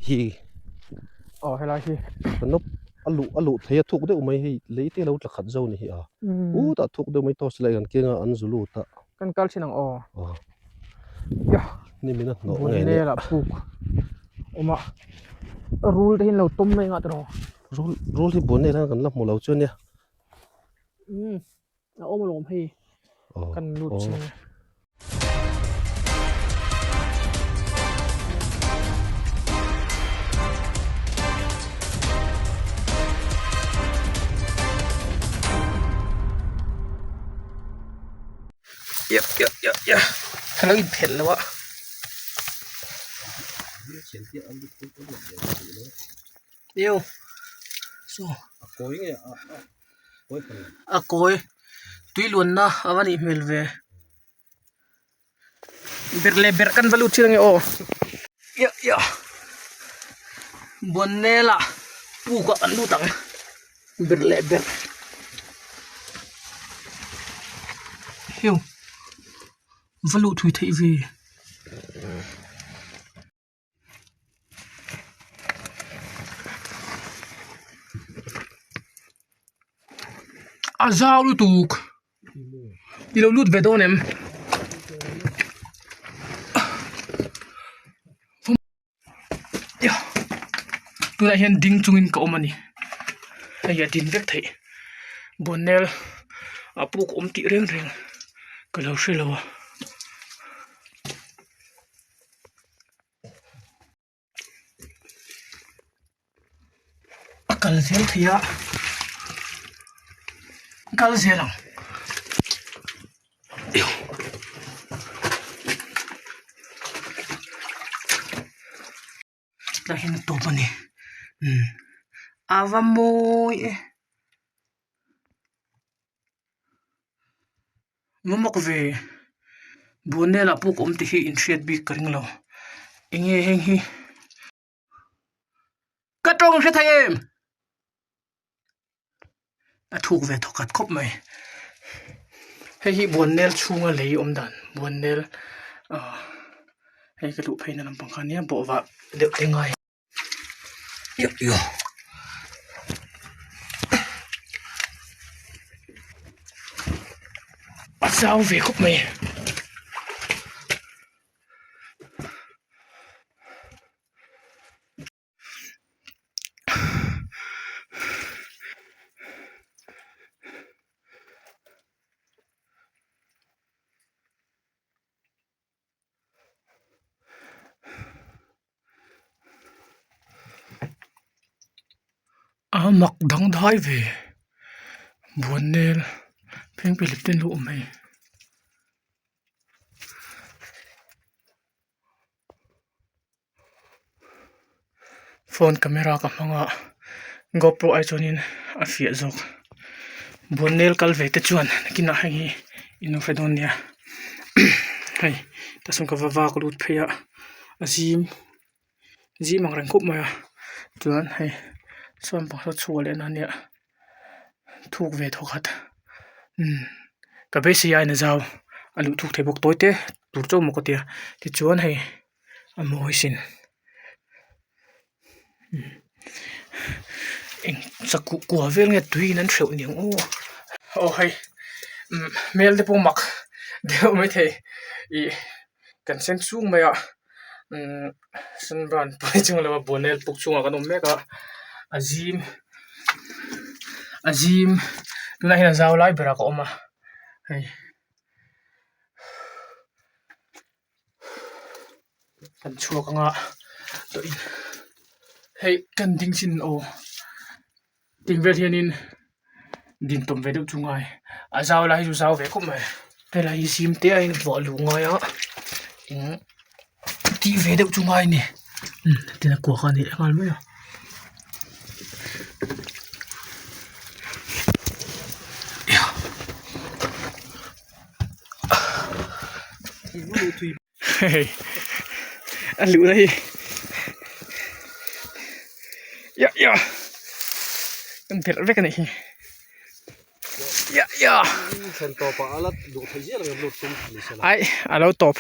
Hi. Aw helai hi. Kanop a luh a luh thei a thuk deuh mai hei lei te lo tla khat zo ni hi a. U tah thuk deuh mai torch light kan keng a an zu lut a. Kan kal thin ang aw. Aw. Ya. Ni min a hnawh ngei nia. Bunel ah puk awm a. Rul te hi an lo tawm mai ngah tiraw. Rul rul hi bunel hian kan la hmu lo chu ania. Umm a awm alawm hei. Kan lut chin. Ya ya ya ya ka lo inphelh lo a. Eo saw a kawi tui luanna a va nih hmel ve berh leh berh kan va lut thin ange aw ya ya buannel ah puk ah kan lut ang berh leh berh heu va luh thui theih ve. A zau lutuk i lo lut ve dawn em tunah hian ding chungin ka awm a ni hei a din vek theih buannel a puk awm tih reng reng ka lo hre lo a. A kal zel thei a kal zel ang tlai hian a tawp a ni umm a va mawi e. Mawmawk ve buannel ah puk awm tih hi inhriat bik ka ring lo eng nge heng hi ka tawng hre thei em a thuk ve thawk khat khawp mai hei hi buannel chhunga lei awm dan buannel ah hei ka luh phei na lampang kha nia bawhvah deuh te ngai. A zau ve khawp mai. A mak dang dai ve buannel phengphehlep te an lo awm hei. Phone camera ka hmang a gopro ai chuanin a fiah zawk buannel kal ve te chuan nakinah hei hi in lo hre dawn nia hei tah sawn ka va vak lut phei a a zim zim ang reng khawp mai a chuan hei sawn pang saw chhuah leh na nia thuk ve thaw khat umm ka beisei aiin a zau a luh thuk thei bawk tawi te tur chauh maw ka tia tichuan hei. A mawi sin eng chakuh kua vel nge tui in an hreuh niang aw aw hei umm hmel te pawh mak deuh maithei ih kan sen chung mai a umm sunburn pawh chung lova buannel puk chungah kan awm mek a a zim a zim tunah hian a zau lai berah ka awm a hei. Kan chhuak ang a tawh in hei kan ding chin aw ting vel hianin din tawm ve deuh chu ngai a zau lai hi chu zau ve khawp mai helai hi zim te a invuah luh ngai a eng tih ve deuh chu ngai a ni tin a kua kha a ni leh nghal mai a. Hei a luhna hi ya ya kan pherh vek a nih hi ya ya ai a lo tawp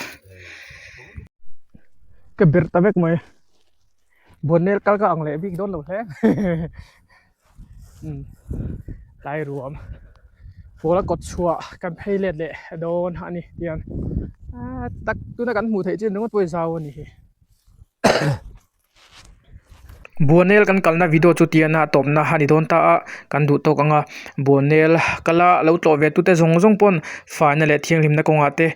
ka berh ta vek mai. Buannel kal ka ang leh bik dawn lo hle umm tlai ruam pawl a kawt chhuah kan phei let leh dawn a ni tiang ah tak tuna kan hmuh theih chin ringawt pawh hi zau a ni hi. Buannel kan kalna video chu tiana a tawpna a ni dawn ta a kan duh tawk ang a Buannel kala lo tlawh ve tute zawng zawng pawn faina leh thianghlimna kawngah te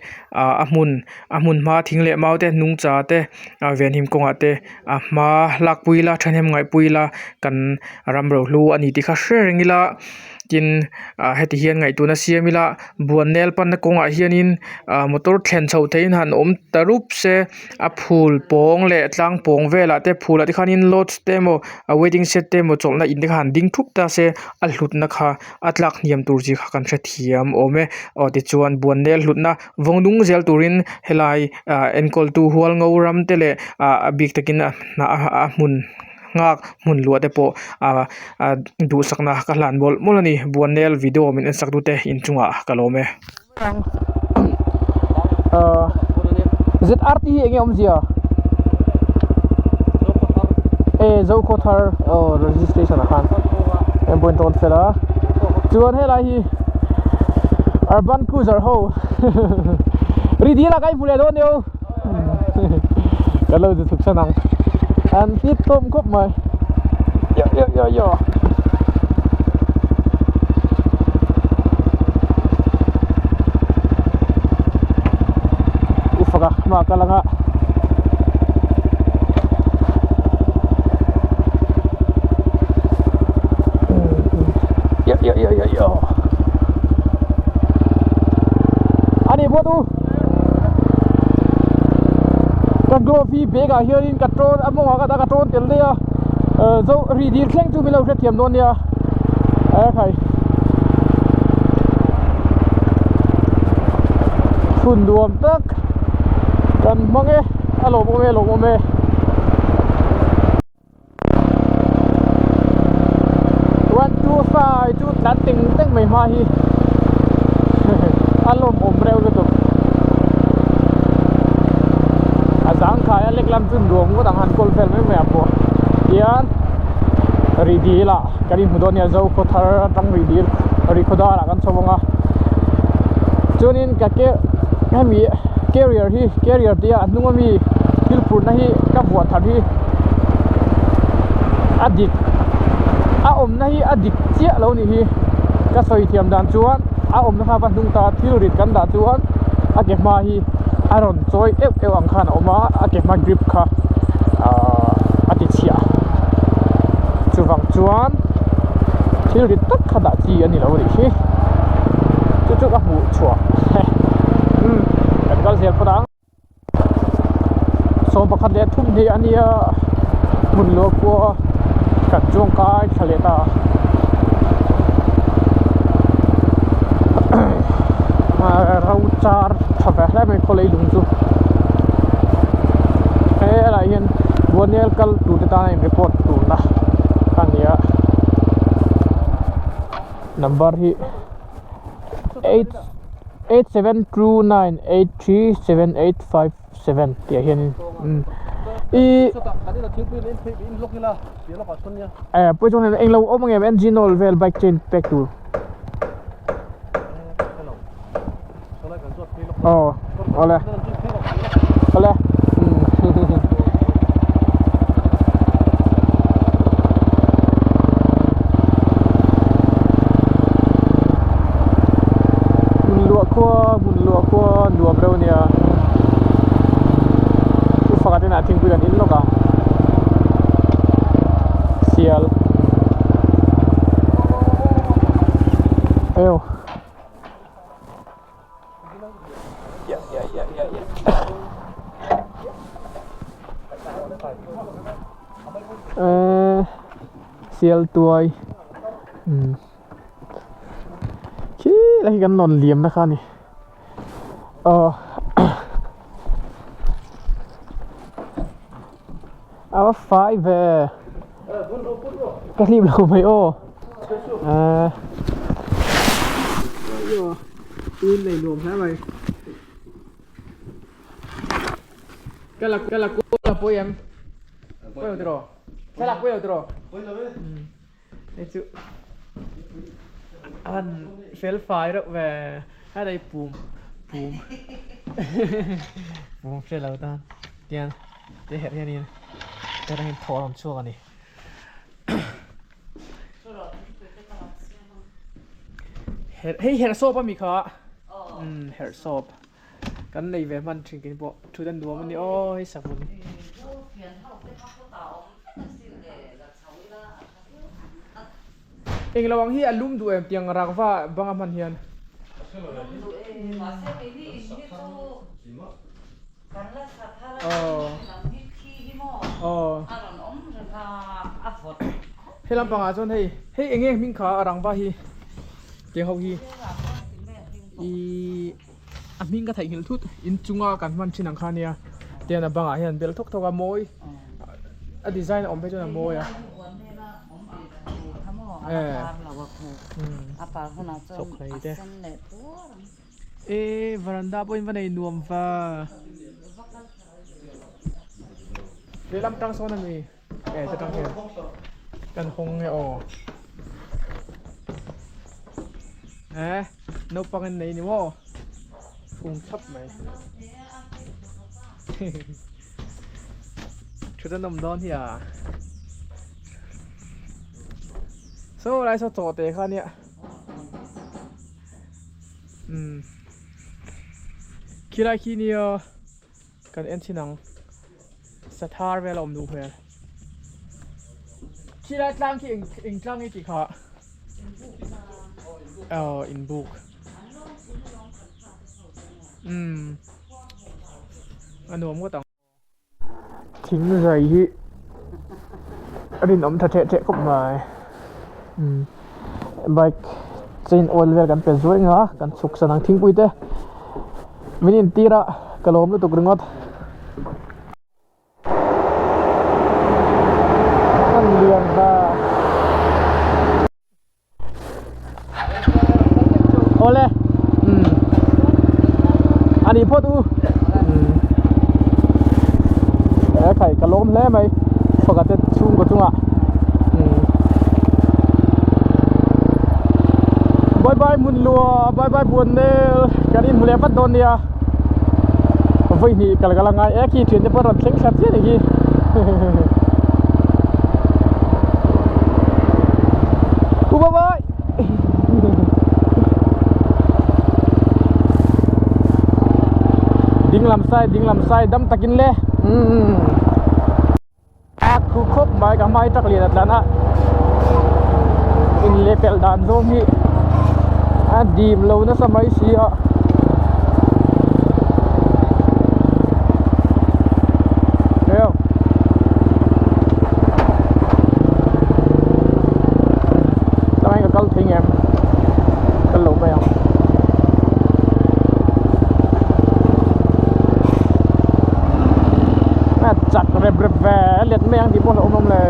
ah a hmun a hmun hma thing leh mau te nungcha te ah venhim kawngah te a hma lakpui ila thahnem ngaihpui ila kan ram rohlu a ni tih kha hre reng ila tin ah heti hian ngaihtuahna siam ila Buannel panna kawngah hianin ah motor thlen chhoh theihin han awm ta rup se. A phul pawng leh tlang pawng velah te phulah te khanin lodge te emaw a waiting shed te emaw chawlhna in te kha han ding thup ta se a hlutna kha a tlak hniam tur chi kha kan hrethiam awm e aw tichuan buannel hlutna vawng nung zel turin helai ah enkawl tu hual ngo ram te leh ah a bik takin a a hmun nghak hmun luah te pawh ah ah duhsakna ka hlan mawlh mawlh a ni buannel video min en sak tute inchungah ka lawm e. ZRT hi enge awmzia e Zokhawthar aw registration ah khan em pawhin tawn fel a chuan helai hi urban cruiser ho ri dil ah ka inhmu leh dawn nia kan lo inchhuk san ang an hit hlawm khawp mai yo yo yo yo ufaka hma kal anga yo yo yo yo yo ani buat u Ka glove hi bag ah hianin ka tawn a mawngah ka dah ka tawn tel daih a zo ri dil thleng chu min lo hrethiam dawn nia e khai chhun nuam tak kan hmang e a lawmawm e lawmawm e. One two five chu tlan teng teng mai hma hi a lawmawm reuh lutuk a zangkhai a lek lam chu nuam ngawt ang han kawl vel mai mai ah pawh tian rih dil ah kan inhmu dawn nia Zokhawthar atang rih dil rih khaw dar ah kan chho ang a chuanin ka ke hemi carrier hi carrier tih a hnung ami thil phurhna hi ka vuah thar hi. A dik a awmna hi a dik chiah lo nih hi ka sawi thiam dan chuan a awmna kha va hnung ta thil rit kan dah chuan a ke hma hi a rawn chawi euh euh ang khan a awm a a ke hma grip kha ahh a ti chhiah chuvang chuan thil rit tak kha dah chi a ni lo nih hi chu chu ka hmuh chhuah umm kan kal zel phawt ang. 13 a nia hmun luah pawh kan chuang kai thla leh ta a ro char tha ve hle mai khaw leilung chu helaiah hian buannel kal tur te tan a in report turna a ni a number hi eight 8729837857 tih ah hianin i eh pawh chuan englo awm ang em engine oil vel bike chain pek tur aw awle awle Hmun luah khua hmun luah khua nuam reuh ania u pakhat inah thingpui kan in lawk ang sial eo. Eee sial tuai umm khi lai hi kan rawn liam na kha a ni aw a va fai ve ka hlip lo mai aw eee nei nuam hle mai ka la ka la pawi em pawi lo tiraw. Thlalak pawh i lo tiraw? Hei chu a han fel fai reuh ve a rei pum pum pum hre lo tan tian te herh hianin te rangin thaw a rawn chhuak a ni. Hei herhsawp a mi kha umm herhsawp. Kan nei ve hman thin kei pawh thut a nuam a ni aw hei savun. Eng lo ang hi a lum duh em tiang rakva bang a hman hian. He lampangah chuan hei hei eng nge hming kha a rangva hi tiang ho hi ihh. A hming ka theihnghilh thut inchunga kan hman thin ang kha ania tian a bangah hian bel thawk thawk a mawi a design a awm phei chuan a mawi a chawkhlei te e varanda pawhin va nei nuam va lehlam tang sawn a mi e ta tang hian kan hawng nge aw e naupang in nei ni maw phung thlap mai thut an awm dawn hi a saw lai saw chaw te kha nia umm khilai khi nia. Kan en chin ang. Sathar vel a awm duh hmel. Khilai tlang khi eng eng tlang nge tih kha? Aw inbuk. Umm a nuam ngawt ang. Thing zai hi a rinawm tha theh theh khawp mai. Umm bike chain oil vel kan pe zuai nga kan chhuk san ang thingpui te. Min intir a ka lawm lutuk ringawt. An lian ta. Awle. Umm. Ani phawt u. Umm. E khai ka lawm hle mai. Pakhat te chhungkaw chungah. Umm. Bye bye Hmunlua, bye bye Buannel. Kan inhmu leh vat dawn nia. Vawi hnih kal ka la ngai e khi thiante pawh rawn thleng thla chiah anih hi. U bye bye. Ding lam side, ding lam side dam takin le. Umm. A khu khawp mai ka hmai tak lian a tlan a in leh pelh dan zawng hi a dim lo nasa mai si a tlai ka kal thei ngem kal lo mai ang. A chak rep rep ve a let mai ang tih pawh a hlauhawm le.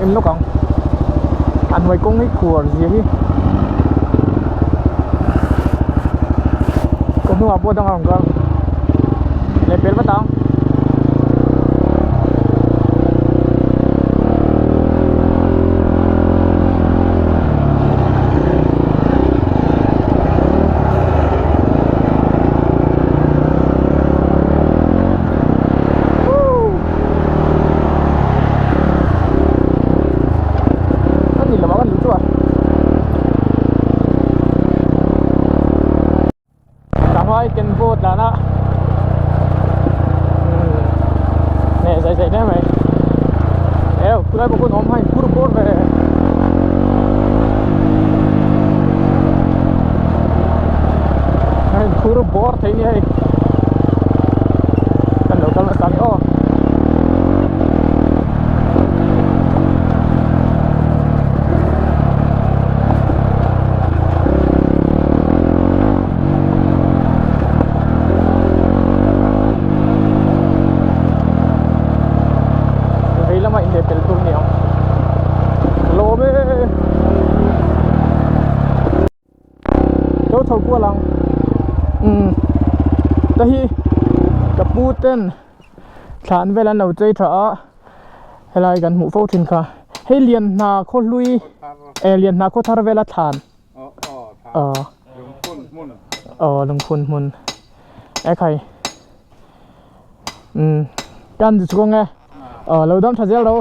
En lawk ang a hnuai kawng hi khuar zia hi ka hnungah pawh dang a rawn kal leh pel vat ang. Ka hmai ken pawh tlan a neh zai zai hle mai eu khulai bawk hun awm hai phur bawr ve a inphur bawr thei nia hei kan lo kal nasa ang aw. Vei lamah inleh tel tur a ni ang. Lo chho kual ang umm te hi ka pu ten thlan vel an lo chei tha a helai kan hmuh fo thin kha hei lian hna khaw hlui eh lian hna khaw thar vela thlan aw aw lungphun hmun ekhai umm kan chhung e. Ờ lo dam tha zel ro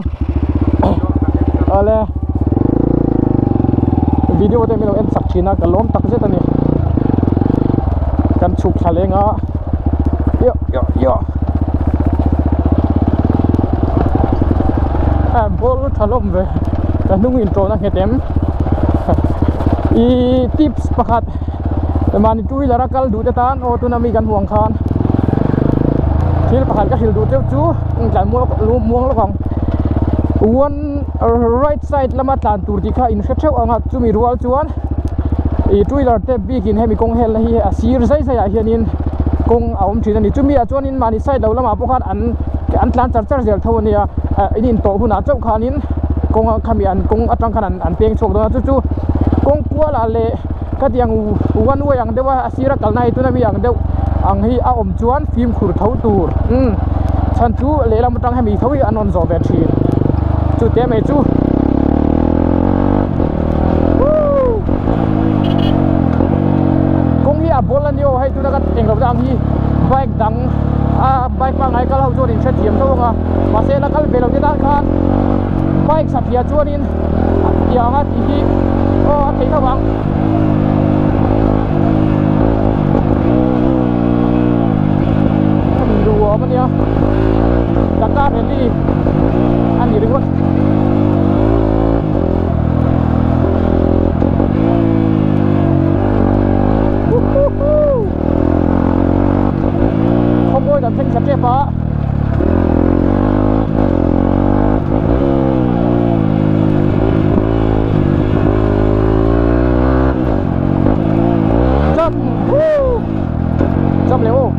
awle video te min lo en sak thin a ka lawm tak zet ani kan chhuk thla leng a yo yo yo a ball tha lawm ve ka hnung in tawn a nghet em i tips pakhat mahni two wheeler a kal duh te tan aw tuna mi kan hmuh ang khan thil pakhat ka hrilh duh deuh chu tlan muang muang lawk ang one right side lama tlan tur tih kha in hre theuh ang a chumi rual chuan ih two wheeler te bikin hemi kawng helna hi a sir zai zai ah hianin kawng a awm thin a ni chumi ah chuanin mahni side lo lamah pawh khan an an tlan char char zel tho a nia ah in intawh hunah chauh khanin kawng a khami an kawng atang khan an peng chhuak dawn a chu chu kawng kualah leh khatiang one way ang deuh a a sira kalna hi tuna mi ang deuh ang hi a awm chuan fimkhur tho tur umm chhan chu lehlam atang hemi tho hi an rawn zawh ve thin chu te mai chu woo kawng hi a bawl a ni aw hei tuna ka englo te ang hi bike dang a bike pangngai kal ho chuan in hrethiam tho ang a mahse la kal ve lo te tan khan bike satliah chuanin tiang a tih hi aw a theih tho ang. Nuam a nia Dakar rally a ni ringawt khawmawi kan thleng thla tep a. Jump woo jump leh aw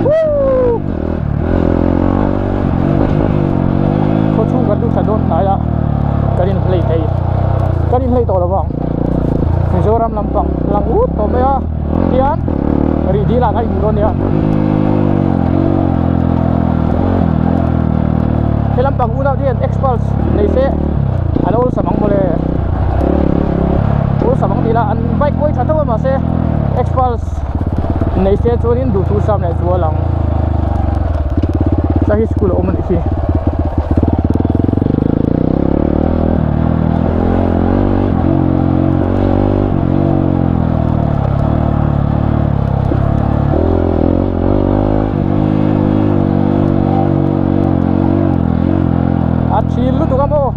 woo khaw chhung kan lut thla dawn hnai a kan in hlei thei kan in hlei tawh lo vang Mizoram lampang lang ut tawh mai a hian rih dil ah kan inhmu dawn nia he lampang unau te hian expulse nei se an awlsam ang mawle awlsam ang tih lah an bike kawi tha tho a mahse expulse nei se chuanin duhthu sam leh zual ang tlai hi school a awm a nih hi. A thil lutuk a maw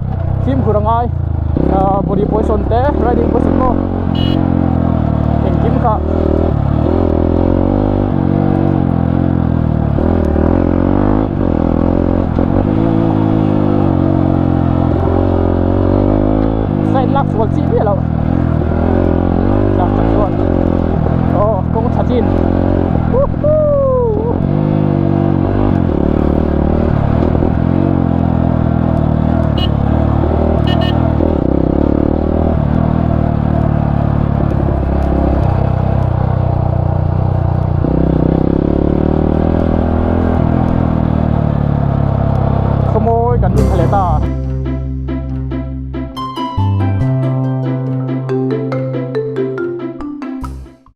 fimkhur a ngai ah body position te.